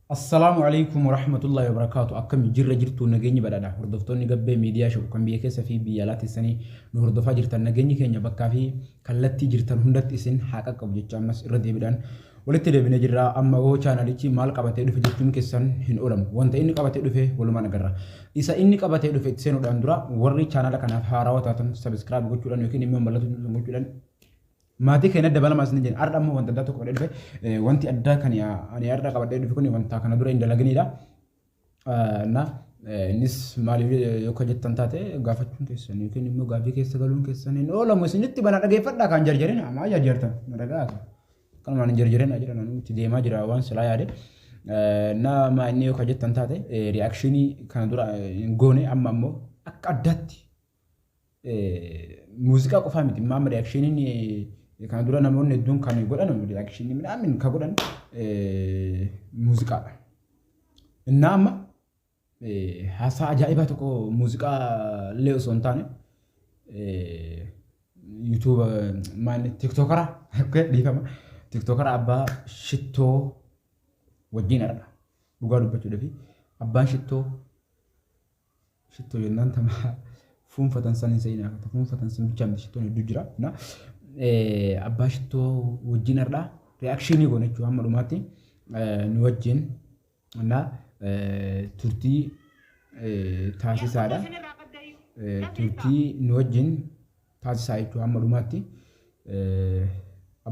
Assalaamu Aleykum Warahmatullahi Wabarakaatu Akkami jirra jirtuu nageenyi badhaadha hordoftoonni Gabbee Miidiyaa Show kan biyya keessa fi biyya alaa teessanii nu hordofaa jirtan nageenyi keenya bakkaa fi kallattii jirtan hundatti isin haa qaqqabu jecha ammas irra deebiidhaan walitti deebinee jirra amma hoo chaanalichi maal qabatee dhufe jechuun keessan hin oolamu wanta inni qabatee dhufe walumaan agarra isa inni qabatee dhufe itti seenuudhaan dura warri chaanala kanaaf haarawaa taatan sabiskiraayib gochuudhaan yookiin immoo mallattoo gochuudhaan Maatii keenya dabalamaa isin jenna. Har'a ammoo wanta addaa tokko qabadhee dhufe. Wanti addaa kan ani har'a qabadhee dhufe kun wanta kana dura hin dalaginidha. Na innis maaliif yoo ka jettan taate gaafachuun keessan yookiin immoo gaaffii keessa galuun keessan hin oolamu isinitti bana dhageeffadhaa kan jarjarina maa jarjartan na dhagaa. Kanumaan hin jarjarina jedhan ani itti deemaa jira waan silaa yaade. Na maa inni yoo ka jettan taate ri'aakshinii kana dura hin goone amma ammoo akka addaatti Muuziqaa qofaa miti amma reakshiiniin kana dura namoonni hedduun kan godhan reakshinii midhaamin kan godhan muuziqaadha. Innaa amma haasaa ajaa'ibaa tokko muuziqaa illee osoo hin taane yuutuuba maal tiktokara dhiifama tiktokara abbaa shittoo wajjin har'a dhugaa dubbachuudhaaf abbaan shittoo Shittoo jennaan tama fuunfatan san hin seenaa ta fuunfatan san bichaa miti shittoon hedduu jira. Na abbaa shittoo wajjin har'aa reakshinii goone jechuudha hamma dhumaatti nu wajjin na turtii taasisaadha. Turtii nu wajjin taasisaa jechuudha hamma dhumaatti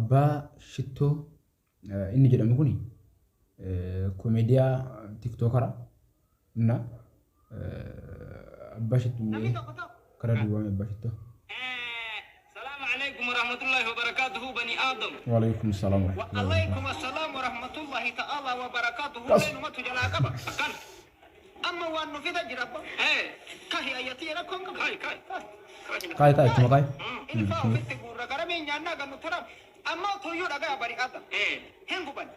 abbaa shittoo inni jedhamu kun komeediyaa tiktookara na abbaa shittuu Namni tokko tokko. kara duwwaame abbaa shittoo. Salaamu alaikum warahmatullahi wabarakatuhu bani Adam. Waalaikum salaam warahmatullahi wabarakatuh. Wa alaikum assalam warahmatullahi ta'ala wabarakatuhu. Kas. Leenumatu jalaa qaba. Akkana. Amma waan nu fida jira abbo. Kahi ayyatii rakkoon qabu. Kahi kahi. Kaay kaay ittuma kaay. Ilfaa ofitti guurra garamee nyaannaa gannu taram. Amma tuyyuu dhagaya bari Adam. Hin guban.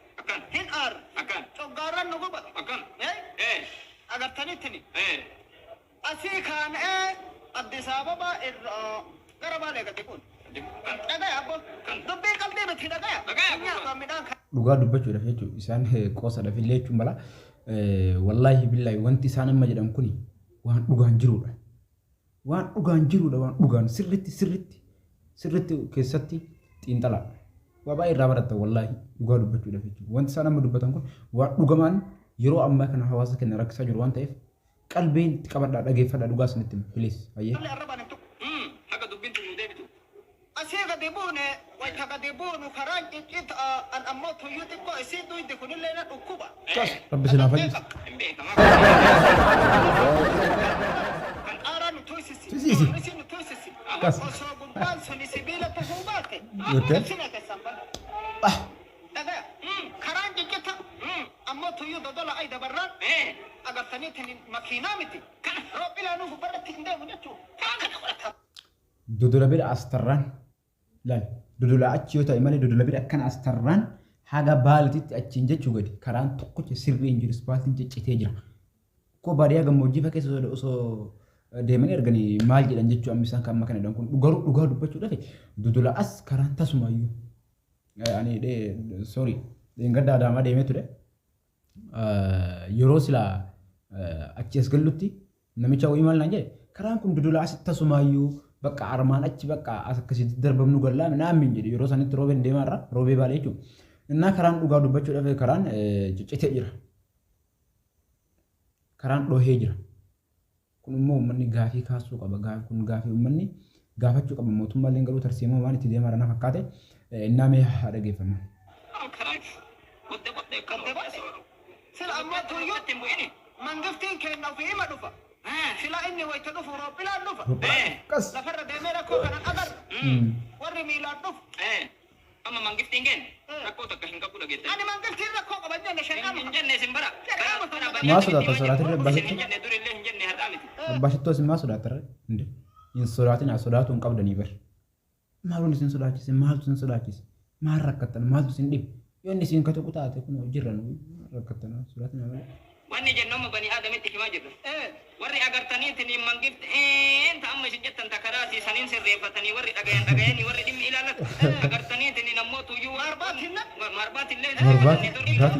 Hin aarra. Coggaarran nu gubata. Agartanittini. Asii kaanee Addis Ababa irraa gara Baalee gadi buune. Dhagaya abbo. Dubbii qalbii miti dhagaya. Hin nyaatu midhaan kan. Dhugaa dubbachuudhaaf jechuun isaan qoosadhaaf illee jechuun mala. Wallaahi billaahi wanti isaan amma jedhan kuni waan dhugaan jirudha. Waan dhugaan jiruudha waan dhugaan sirritti sirritti sirritti keessatti xiinxalaa. Waa baay'ee irraa barattan wallaahi dhugaa dubbachuudhaaf jechuudha. Wanti isaan amma dubbatan kun waan dhugamaan yeroo ammaa kana hawaasa keenya rakkisaa jiru waan ta'eef qalbiin itti qabadhaa dhageeffadhaa dhugaa isinitti hima please hayyee. Namni arrabaan hin tuqu. Haga dubbiin tun nuu deebitu. Asii gadi buune wayta gadi buunu karaan ciccita an ammoo tuyyuu xiqqoo isii duydi kunillee na dhukkuba. Rabbi isin haa fayyisu. Hin beekama. Kan qaaraa nu tuysisi. Tuysisi. Isii nu tuysisi. Kas. Osoo gubbaan suni sibiila tahuu baate. Okay. Ibsina keessan bana. Dhagaya. Karaan ciccita. Ammoo tuyyuu dodola ay dabarraan. Agartaniitiin makiinaa miti. Roophilaanuu gubbarratti hin deemu jechuudha. Kana godhata. Dodola bira as tarraan laal dodola achi yoo ta'e malee dodola bira akkana as tarraan haga baaletitti achiin jechuu gadi karaan tokkocha sirrii hin jiru ispaaltiin ciccitee jira. Koo baadiyyaa gammoojjii fa keessa osoo deemanii arganii maal jedhan jechuu amma isaan kan amma kana jedhan kun garuu dhugaa dubbachuudhaaf dodola as karaan tasumaayyuu ani sorry dheengadda adaamaa deemee ture. Yeroo silaa achi as gallutti namicha wayii maal naan jedhe karaan kun dodolaa asitti tasumaayyuu bakka armaan achi bakka as akkasitti darbamnu gallaa naan min jedhe yeroo sanitti roobeen deemaa irra roobee baalee jechuudha. Innaa karaan dhugaa dubbachuudhaaf karaan ciccitee jira. Karaan dhohee jira. Kun immoo uummanni gaafii kaasuu qaba. Kun gaafii uummanni gaafachuu qaba. Mootummaalleen garuu tarsiimoo waan itti deemaa na fakkaate. Innaa mee haa dhageeffannu. Sila ammoo tuyyuu mangiftiin keenna ofii ima dhufa. Sila inni wayta dhufu roophilaan dhufa. Qas. Lafarra deemee rakkoo kanan agarra. Warri miilaan dhufu. Amma mangiftiin keenya rakkoo takka hin qabu dhageette. Ani mangiftiin rakkoo qaba hin jenne shayxaanuma. Hin jenne isin bara. Maa sodaata sodaatirre abbaa Isin hin shittoo? jenne durillee hin jenne har'aa miti. Abbaa shittoo isin maa sodaatarre? Inde hin sodaatinaa sodaatuu hin qabdanii bar. Maaluun isin sodaachise maaltu isin sodaachise? Maal rakkattan maaltu isin dhibe? Yoo inni isin ka tuqu taate kunoo jirra nu maal rakkattan sodaatinaa malee. Wanni jennu amma banii Aadamitti himaa jirra. Warri agartaniitiniin mangifteen ta amma isin jettan ta karaa saniin sirreeffatanii warri dhagayan dhagayanii warri dhimmi ilaallatu agartaniitiniin ammoo tuyyuu maarbaatillee Marbaati.